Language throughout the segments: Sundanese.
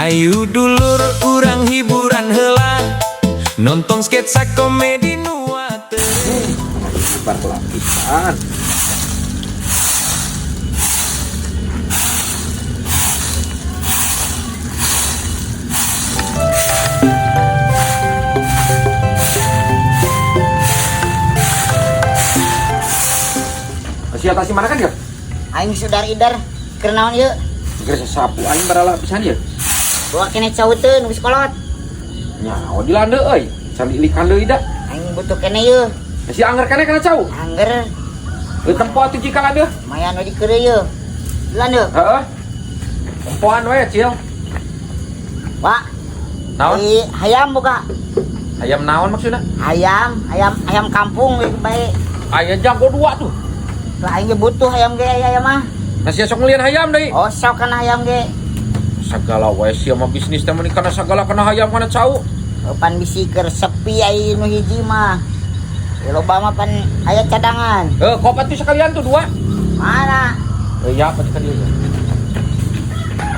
Hayu dulur, urang hiburan heula, nonton sketsa komedi nu teu Bar pelapisan. Masih atas mana kan ya? Aing sudar idar keur naon ieu? Geus sapu aing barala pisan ya. Bawa kene cauteun geus kolot. Nyawa di lande euy. Sambil ilikan deui da. Aing butuh kene ieu. Masih angger kene kana cau. Angger. Euy tempo atuh jika lande. Lumayan we dikeureuh ieu. Lande. Heeh. Tempoan we, Cil. Pak. Naon? Di hayam buka. Hayam naon maksudna? Hayam, hayam, hayam kampung we bae. Aya jago dua tuh. Lah aing ge butuh hayam ge aya mah. Nasi sok ngelian hayam deui. Oh, sok kana hayam ge. Segala we sia mah bisnis teh meuni kana sagala kana hayam kana cau. Pan bisi keur sepi ai nu hiji mah. Ya, loba mah pan aya cadangan. Eh, kop atuh sekalian tuh dua. Mana? Eh, ya apa sekalian.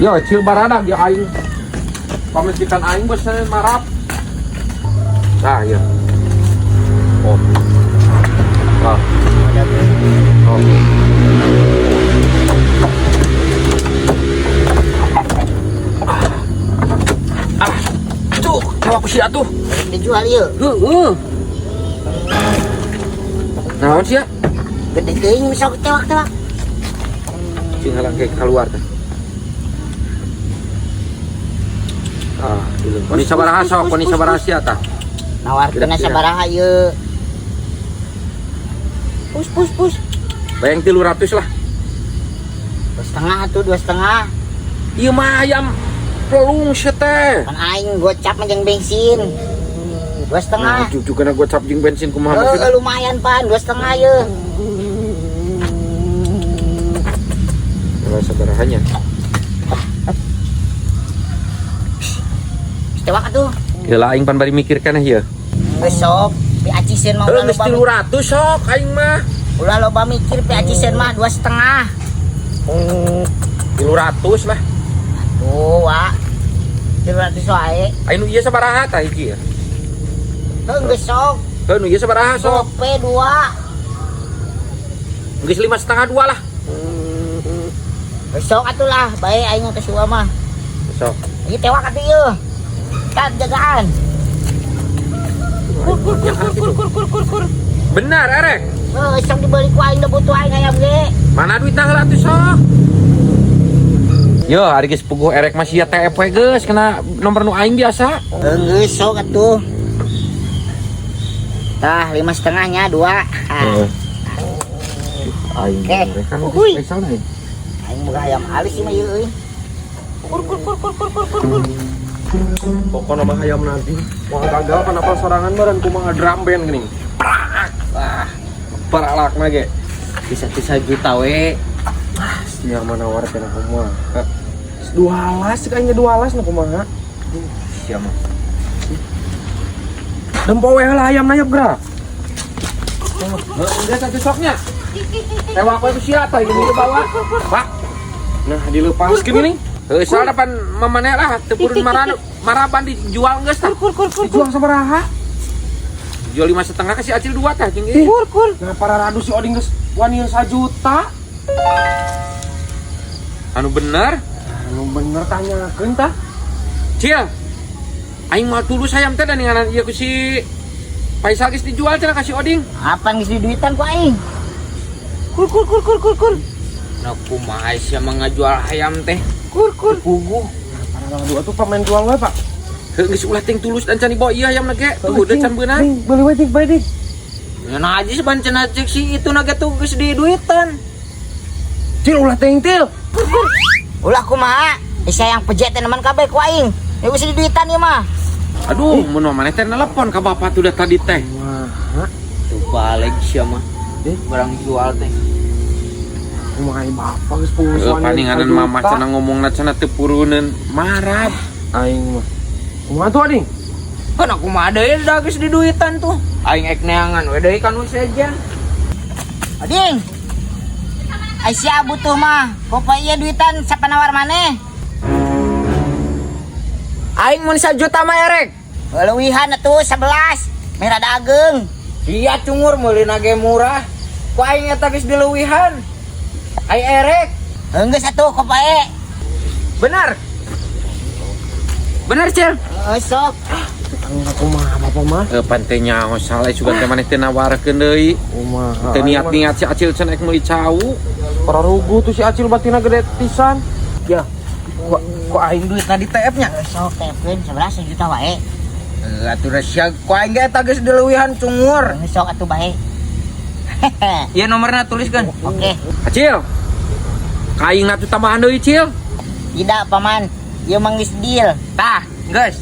Yo, cil baradak ya aing. Pamajikan aing bos marap. Nah, iya. Oh. Ah. Oh. Ah. Tuh, tawa ku sia tuh. Dijual ieu. Heeh. Naon sia? Gede teuing sok tewak-tewak. Cing halang ke keluar teh. Ah, dulu. Koni sabaraha sok, koni sabaraha sia tah. Nawarkeun sabaraha ieu. Pus pus pus. Bayang 300 lah. 2,5 tuh, 2,5. Ieu mah ayam pelung sia teh. Pan aing gocap mah jeung bensin. 2,5. Nah, cucu kena gocap jeung bensin kumaha maksudna? Lumayan pan, 2,5 ieu. Kalau sabarahanya. Tewak atuh. Heula aing pan bari mikirkeun ieu. Geus sok, pi aciseun mah ulah loba. 300 sok aing mah. Ulah loba mikir pi aciseun mah 2,5. 300 lah. Tuh, Wak. 300 wae. Aing nu ieu sabaraha tah hiji ya? Heuh geus sok. Heuh nu ieu sabaraha sok? Gope 2. Geus 5,5 dua lah. Geus sok atuh lah, bae aing ka siwa mah. Sok. Ieu tewak atuh ieu. Kan jagaan. Kur kur kur kur kur kur kur kur. Benar, erek. Heuh, sok dibeli ku aing da butuh aing hayam ge. Mana duitna heula atuh sok? Yo, ari geus puguh erek mah sia TF we geus kena nomor nu aing biasa. Geus sok atuh. Tah, 5,5-nya 2. Heeh. Aing kan spesial nih. Aing boga hayam halus ieu mah ieu euy. Kur kur kur kur kur kur kur. Pokokna mah hayam nanti. Wah gagal kenapa sorangan baran kumaha drum band geuning. Prak. Wah, paralakna ge. Bisa-bisa juta we. Ah, sia mah nawarkeun kumaha. Dualas kayaknya dualas nu kumaha. Sia mah. Dempo we heula hayam nayap gerak. Heuh, geus atuh soknya. Tewak we ku sia tah ini dibawa. Pak. Nah, dilepaskeun ini. Heuh, soalna pan mamaneh lah teu purun maraban dijual geus tah. Dijual sabaraha? Jual 5,5 ka si Acil 2 tah jeung ieu. Kur kur. Nah, para radu si Oding geus wani 1 juta. Anu bener? Anu bener tanyakeun tah. Cil. Aing mah tulus hayam teh da ninganan ieu ku si Faisal geus dijual cenah ka si Oding. Apaan geus diduitan ku aing? Kur kur kur kur kur kur. Nah kumaha sia mah ngajual hayam teh? Kur kur. Puguh. Para dua tuh pemain jual we, Pak. Heuh geus ulah ting tulus dan can dibawa ieu hayamna ge. Tuh udah can beunang. Beli we cik bae dik. Nah aja seban cenah cek si itu naga tuh geus diduitan. Cil ulah ting til. Kur kur. Ulah kumaha? Sayang pejet teh neman kabeh ku aing. Ya geus diduitan ieu mah. Aduh, mun maneh teh nelpon ka bapak tuh udah tadi teh. Wah, tuh balik sia mah. Barang jual teh. Kumaha bapak geus puguh Paninganan mama cenah ngomongna cenah teu puruneun marab. Aing mah. Kumaha tuh ading? Kan aku mah deui da geus diduitan tuh. Aing ek neangan we deui kan sejen. Ading. Ai sia butuh mah. Popo ieu duitan sapanawar maneh. Aing mun sajuta mah erek. Leuwihan atuh 11. Merah dageung. Iya cungur meulina ge murah. Ku aing eta geus dileuwihan. Aing erek. Geus atuh ku bae. Bener. Bener, Cil. Heeh, sok. Kumaha bapak mah? Pan teh nyaho salah sugan teh maneh teh nawarkeun deui. Kumaha? Teu niat-niat si Acil cenah ek meuli cau. Pararugu tuh si Acil batina gede pisan. Ya. Kok aing duitna di TF nya? Sok tefkeun 11 juta wae. Atuh da sia ku aing ge eta geus dileuwihan cungur. Geus sok atuh bae. Ieu nomorna tuliskeun. Oke. Acil. Ka aing atuh tambahan deui, Cil. Tidak, paman. Ieu mah geus deal. Tah, geus.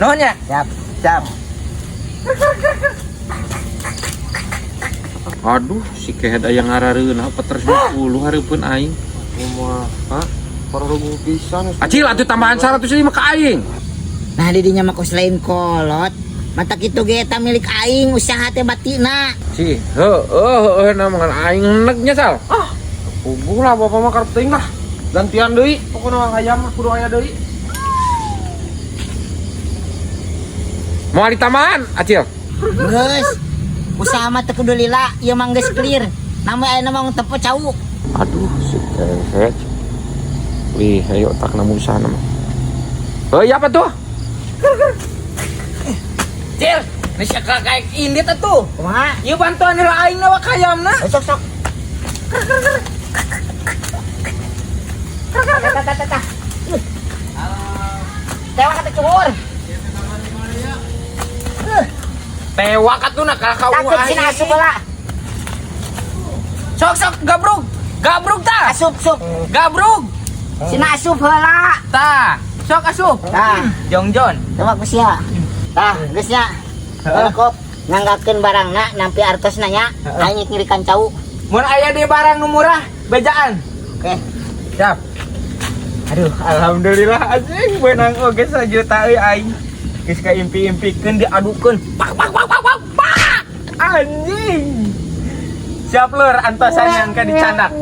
Nuhun ya? Siap. Siap. Aduh, si kehed aya ngarareunah 420 hareupeun aing. Kumaha? Pararugu pisan. Acil atuh tambahan 105 ka aing. Nah, didinya mah kos lain kolot. Mata kitu ge eta milik aing usaha teh batina. Si, heueuh heueuh na mangan aing enek nya sal. Ah, puguh lah bapak mah karep teuing lah. Gantian deui, pokona hayam mah kudu aya deui. Mau ditambahan, Acil? Geus. Usaha mah teu kudu lila, ieu mah geus clear. Namun ayeuna mah tempo cau. Aduh, si kehed. Wih, ayo otak namu usaha nama. Heuh, apa tuh? Cil, ini sia kayak indit atuh. Kumaha? Ieu bantuan heula aing na wak hayamna. Sok sok. Tah tah tah tah. Tewak atuh cungur. Tewak atuh na ka Takut sina asup heula. Sok sok gabrug. Gabrug tah. Asup sup. Gabrug. Sina asup heula. Tah, sok asup. Tah. Jongjon. Tewak ku sia. Tah, geus nya. Kop nanggakeun barangna nampi artosna nya. Aing ngirikan cau. Mun aya di barang nu murah, bejaan. Oke. Siap. Aduh, alhamdulillah anjing beunang oge sajuta euy aing. Geus kaimpi-impikeun diadukeun. Pak pak pak pak pak. Pak. Anjing. Siap lur, antosan yang ke dicandak.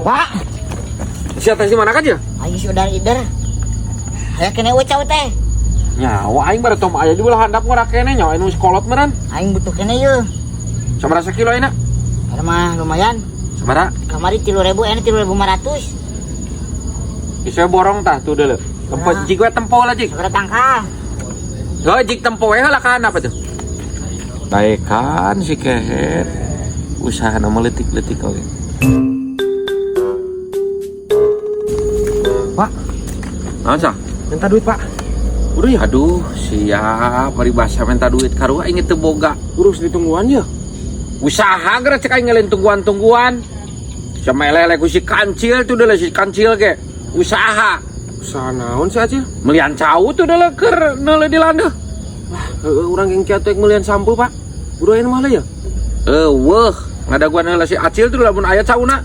Pak, Si atas di mana kan ya? aing sudah ider. Aya kene we cau teh. Nyawa aing baru tom aya di belah handap ngora kene nyawa anu sekolot meureun. Aing butuh kene yeuh. Sabaraha sakilo ayeuna? Eta mah lumayan. Sabaraha? Kamari 3.000, ini 3.500. Bisa borong tah tuh deuleu. Tempo jik we tempo lah jik. Sabaraha tangkal. Heuh jik tempo we heula ka handap atuh. Baekan si kehed. Usahana mah leutik-leutik oge. Pak, Naon sah? minta duit, Pak. Udah ya, aduh, siap paribasa minta duit karua aing teu boga. Urus ditungguan ya. Usaha geura cek aing ngelain tungguan-tungguan. Sama elele ku si kancil tuh deuleu si kancil ge. Usaha Usaha naon si Acil? melian cau tuh deuleu keur neuleuh di landeuh. Wah, heueuh urang geng kieu teh melian sampo, Pak. Udah aya mah ya? Eueuh, ngadaguan heula si Acil tuh lamun aya cauna.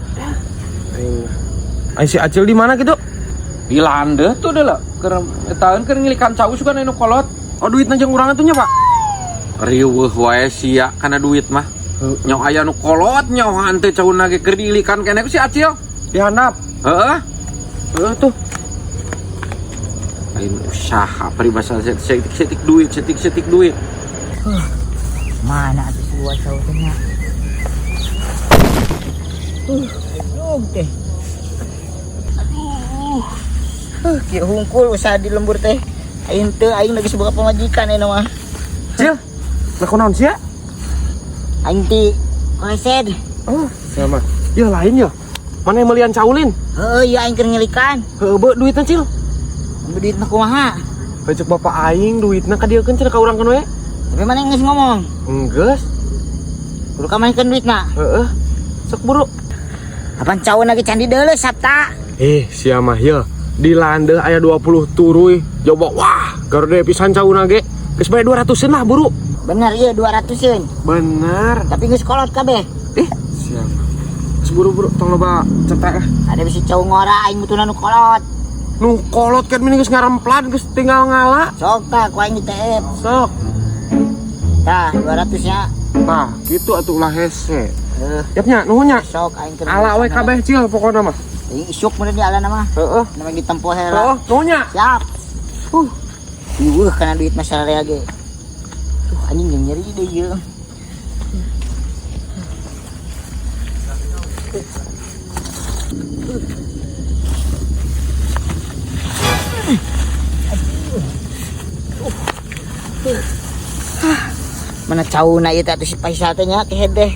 Aing. Aing si Acil di mana gitu? Di landeuh tuh deuleu keur etaeun keur ngilikan cau sugan anu kolot. Oh, duitna jeung urang atuh nya, Pak. Riweuh wae sia kana duit mah. Nyawa aya nu kolot nyawa henteu cauna ge keur diilikan keneh ku si Acil. Di handap. Heeh. Heeh tuh. Lain usaha paribasa setik-setik duit, setik-setik duit. Mana atuh si cau teh nya? Dug teh. Aduh. Kieu hungkul usaha di lembur teh. Aing teu aing lagi boga pamajikan ayeuna mah. Cil. Lah kunaon sia? Aing ti koesed. Oh, sama. Ya lain ya. Mana yang melian caulin? Heueuh, ieu aing keur ngilikan. Heueuh be duitna, Cil. Duitna kumaha? Heuh cek bapak aing duitna ka dieu keun cenah ka urang keun we. Tapi mana geus ngomong? Enggeus. Kudu ka manehkeun duitna. Heeh. Sok buru. Apaan cauna ge candi deuleu Sabta. Sia mah ye. Di landeuh aya 20 turuy. Coba wah, gerde pisan cauna ge. Geus bae 200-eun lah buru. Bener ieu 200-eun. Bener. Tapi geus kolot kabeh. Sia mah. Geus buru-buru tong loba cetek ah. Ada bisi cau ngora aing butuhna nu kolot. Nu kolot kan mending geus ngaremplan geus tinggal ngala. Sok tah ku aing di TF. Sok. Tah 200 nya. Tah, kitu atuh ulah hese. Heuh. Yap nya, nuhun nya. Sok aing keur. Ala we kabeh Cil pokona mah. Aing isuk mun di alana mah. Heeh. Nama ditempo heula. Heeh, nuhun nya. Siap. Iweuh kana duit masalah ge. Tuh anjing jeung nyeri deui ieu. Mana cauna ieu teh atuh si Faisal teh nya kehed teh.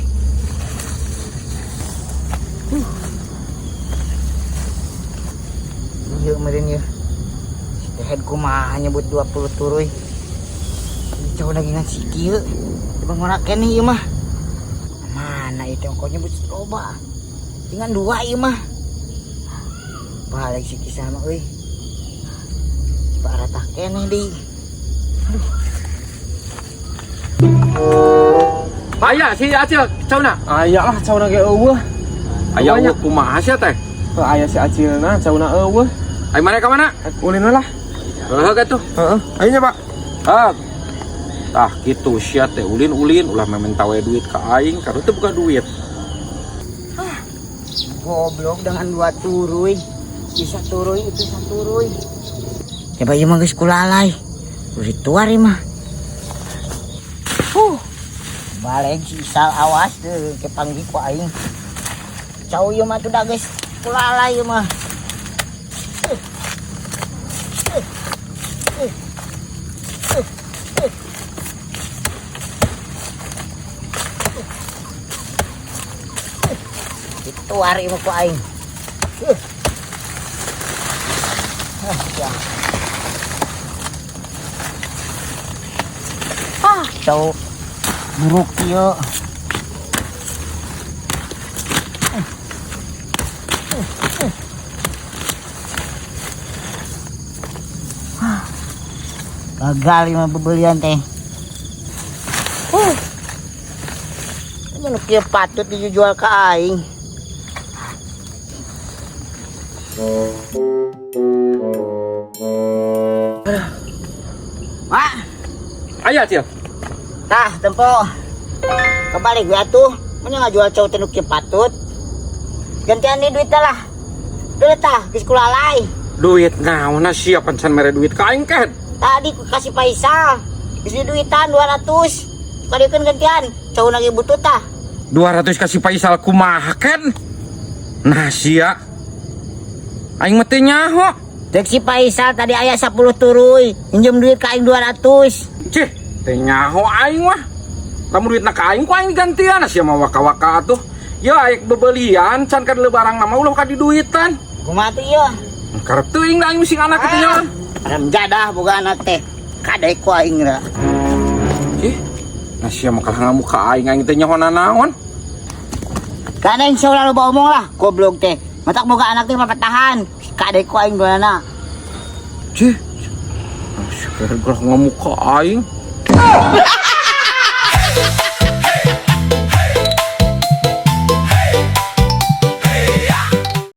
Ieu meureun ieu. Si kehed kumaha nyebut 20 turuy. Cauna ge ngan si kieu. Coba ngorak keneh ieu mah. Mana ieu teh ongkoh nyebut loba. Dengan 2 ieu mah. Balik si kisah mah euy. Baratah keneh deui. Aduh. Aya si Acil cauna. Aya lah cauna ge eueuh. Aya eueuh kumaha sia teh? Heuh aya si Acilna cauna eueuh. Ai mana ka mana? Ulin we lah. Heuh atuh. Heeh. Ayo nya, Pak. Heuh. Tah kitu sia teh ulin-ulin ulah mementa we duit ka aing karena teu boga duit. Ah, goblok dengan 2 turuy. Bisa turuy itu saturuy. Coba ieu mah geus kulalai. Kudu dituar ieu mah. Balik si Isal awas deh ke panggi ku aing. Cau ieu mah tuh dah geus kulalai ieu mah. Dituar ieu mah ku aing. Ah, cau buruk ieu. Gagal ieu mah bebelian teh. Ini nu kieu patut dijual ka aing. Pak. Aya, Cil. Tah, tempo. Kebalik we atuh. Mun ngajual cau teh nu kieu patut. Gantian deui duitna lah. Duit tah, geus kulalai. Duit naonna sia pan can mere duit ka aing kehed. Tadi ku kasih Faisal. Geus duitan 200. Kadiekeun gantian. Cau lagi butuh tah. 200 kasih Faisal kumaha ken? Nah sia. Aing mah teu nyaho. Dek si Faisal tadi aya 10 turuy, minjem duit ka aing 200. Cih, teu nyaho aing mah. Lamun duitna ka aing ku aing digantian, sia mah waka-waka atuh. Ya aing bebelian can ka lebarang mah ulah ka diduitan. Kumaha tuh ieu? Karep teuing da aing sing anak kitu nya. Haram jadah boga anak teh. Kadek ku aing ra. Cih, nah sia mah kalah ngamuk ka aing, aing teh nyaho nanaon. Kana aing selalu loba omong lah, goblok teh. Matak boga anak teh mapatahan. Kadek ku aing duana. Cih. Nah, sia kalah ngamuk ka aing.